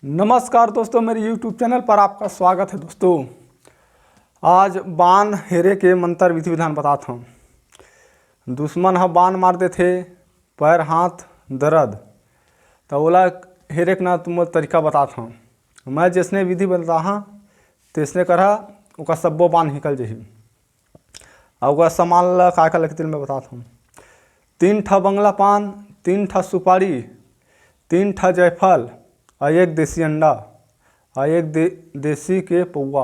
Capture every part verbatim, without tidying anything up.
नमस्कार दोस्तों, मेरे YouTube चैनल पर आपका स्वागत है। दोस्तों, आज बान हेरे के मंत्र विधि विधान बतात हूँ। दुश्मन ह बान मार देथे, पैर हाथ दर्द, त ओला हेरे के ना तुम तरीका बतात हूँ। मैं जैसने विधि बताहा तैसने करहा, ओकर सब्बो बान निकल जही। अउ ओकर सामान ला का का लगथे तेला मैं बतात हूँ। तीन ठा बंगला पान, तीन ठा सुपारी, तीन ठा जायफल, अउ एक देसी अंडा, अउ एक दे-, देसी के पौवा।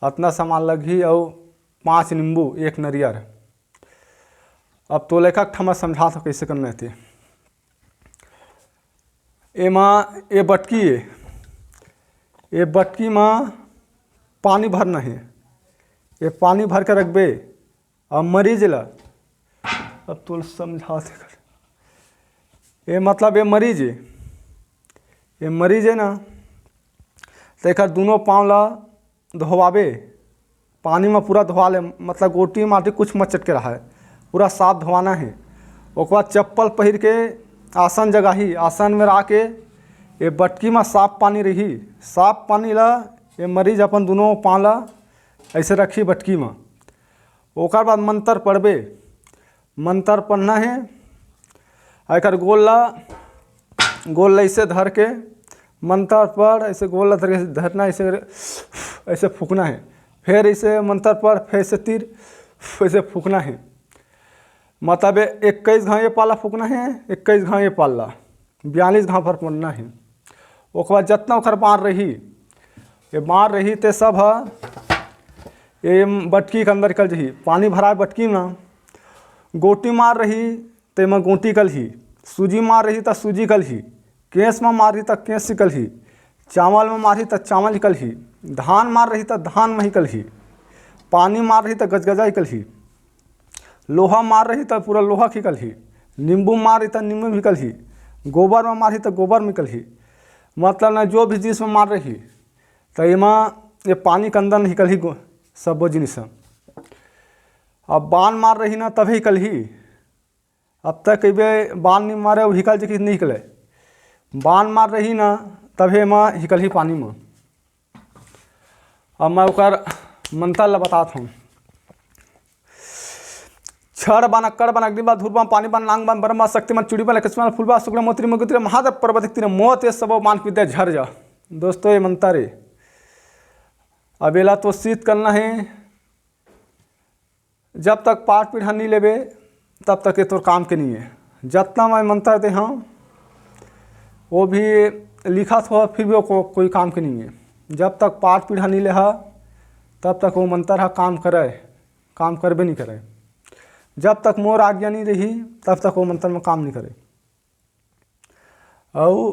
अतना सामान लगही अउ पाँच नींबू, एक नरियर। अब तो लेखक ठमा समझात हूँ कइसे करना हे ते। एमा ए बटकी ए, ए बटकी म पानी भरना हे। ए पानी भर के रखबे। अब मरीज ला, अब तोला समझात हँव। ए मतलब ए मरीज ए, ए मरीज ए ना, त एकर दूनों पाँव ला धोवाबे, पानी म पूरा धोवा ले, मतलब गोटी माटी कुछ मत चटके रहा हे, पूरा साफ धोवाना हे। ओकर बाद चप्पल पहिर के आसन जगाही, आसन में रह के ए बटकी म साफ पानी रही, साफ पानी ला ए मरीज अपन दूनों पाँव ला अइसे रखही बटकी म। ओकर बाद मंत्र पढ़बे, मंत्र पढ़ना हे। अउ एकर गोल ला, गोल ला अइसे धर के मंत्र पढ़, अइसे गोल ला धर के धरना, अइसे, अइसे फूँकना हे। फेर अइसे मंत्र पढ़, फेर अइसे तीर, अइसे फूँकना हे। मतलब ए इक्कीस घाँव ए पार ला फूँकना हे, इक्कीस घाँव ए पार ला, बयालीस घाँव भर पढ़ना हे। ओकर बाद जतना ओकर बान रही, ए बान रही ते सब ह ए बटकी के अंदर निकल जही। पानी भराए बटकी म, गोटी मार रही तेमा गोटी निकलही, सूजी मार रही त सूजी निकलही, केस म मारही त केस निकलही, चावल म मारही त चावल निकलही, धान मार रही त धान म निकलही, पानी मार रही त गजगजा निकलही, लोहा मार रही त पूरा लोहा निकलही, नींबू मार रही त नींबू निकलही, गोबर म मारही त गोबर निकलही। मतलब ना, जो भी जिनिस म मार रही त एमा ए पानी के अंदर निकलही गो-, सब्बो जिनिस ह। अब बान मार रही ना, तभे निकलही। अब तक कहिबे बान नइ मारे, अउ निकल जे कि नइ निकले। बान मार रही ना, तभे एमा निकलही पानी म। अब मैं ओकर मंत्र ल बतात हूँ। छड़ बन, अक्कड़ बन, अग्नि बन, धूर बन, पानी बन, लांग बन, ब्रह्मा शक्ति बन, चूड़ी बन, लक्ष्मी बन, फूल बन, शुक्ल मोती, मुकुट, महादेव, पार्वती, तीर, मोत, ये सब बान पीते झर जा। दोस्तों, ये मंत्र हे। अब एला तो शीत करना हे। जब तक पाठ पीढ़ा नहीं लेबे, तब तक ये तोर काम के नहीं है। जतना मैं मंत्र दे हूँ, वो भी लिखत हो, फिर भी वो को-, कोई काम के नहीं है। जब तक पाठ पीढ़ा नहीं लेहा, तब तक वो मंत्र हा काम करे, काम करबे नहीं करे। जब तक मोर आज्ञा नहीं रही, तब तक वो मंत्र में काम नहीं करे। अउ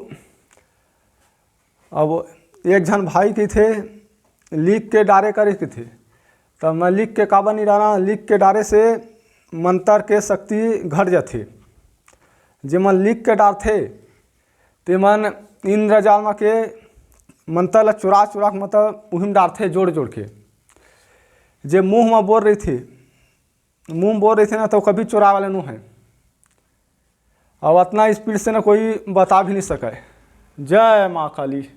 अब एक झन भाई कहिथे, लिख के डारे करे कहिथे, त मैं लिख के काबर नहीं डारा? लिख के डारे से मंत्र के शक्ति घट जाथे। जेमन लिख के डारथे, तेमन इंद्रजाल म के मंत्र ल चुरा चुरा के, मतलब, उही म डारथे जोड़ जोड़ के। जे मुंह म बोल रहिथे, मुंह म बोल रहिथे ना, तो कभी चुराए वाले नो है। अब अतना स्पीड से ना कोई बता भी नहीं सके। जय माँ काली।